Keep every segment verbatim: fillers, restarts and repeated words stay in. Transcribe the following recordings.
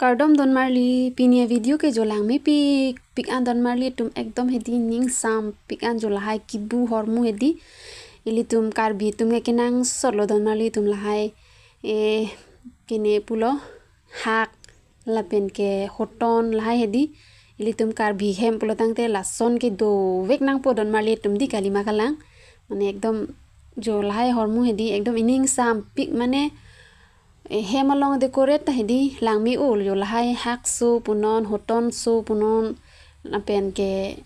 Kardom donmarli, pini avideo ke jo langmepik pik an donmarli atum, ekdom hedi ningsam pik an jo lahai kibu hormu hedi. Ilitum Karbi atum ke kenangsotlo donmarli atum lahai, eh, kene pulo hak lapen ke hoton lahai hedi. Ilitum Karbi hem pulo tangte lason ke dovek nangpo donmarli atum, di kalima kalang. Mane ekdom jo lahai hormu hedi ekdom iningsam pik, mane eh, hem along decorate ta hedi langme-o jo, lahai hak so punon, hoton so punon, lapen ke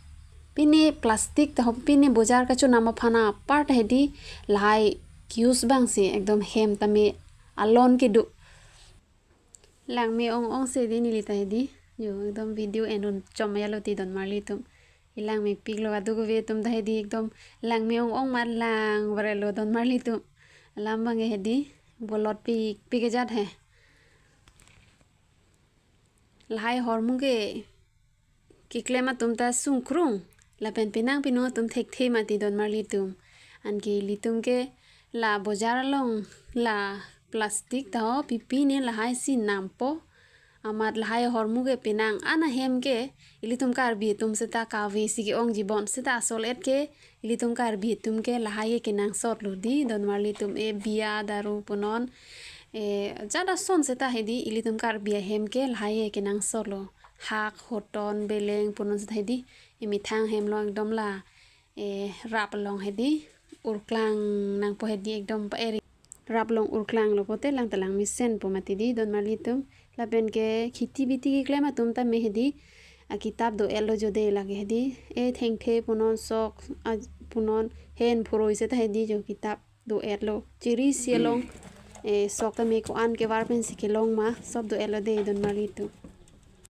pine plastic ta ho, pine bojar kachonam aphan apar ta hedi lahai use abang si ekdom hem tame alon kedo. Langme ong ong si di neli ta hedi. Jo ekdom video en un chom yalo ti donmarli atum. Ilangmepiklo, kadokave atum ta hedi ekdom langme ong ong amat lang varelo donmarli atum. Alam abang ke hedi bolot pik pik ajat he. Lahai hormu ke keklem atum ta sungkrung, lapen penang pinung atum thekthe mati donmarli atum. Anke ilitum ke la bojar along la plastic ta ho, pipine lahai si nampo. Amat lahai hormu ke penang an ahem ke ilitum Karbi atum seta kave si ke-ong jibon, seta asol et ke ilitum Karbi atum ke lahai ke kenangsotlo di donmarli atum. E biya daru punon, e jada son seta hedi ilitum Karbi ahem ke lahai ke kenangsotlo. Hak, hoton, beleng punon seta hedi emethang hem along ekdom la, eh, rap along hedi urklang nangpo hedi, ekdom pa eri. Rap along urklanglo pote lang ta langmesenpo mati di donmarli atum. Lapen ke khiti biti keklem atum tame hedi akitap do-etlo jo de, lake hedi e thengthe punon, sok a punon, hen phuroi seta hedi jo kitap do-etlo. Chiri si along, eh, sok tame ko-an kevar pensi kelong ma, sob do-etlo de donmarli atum.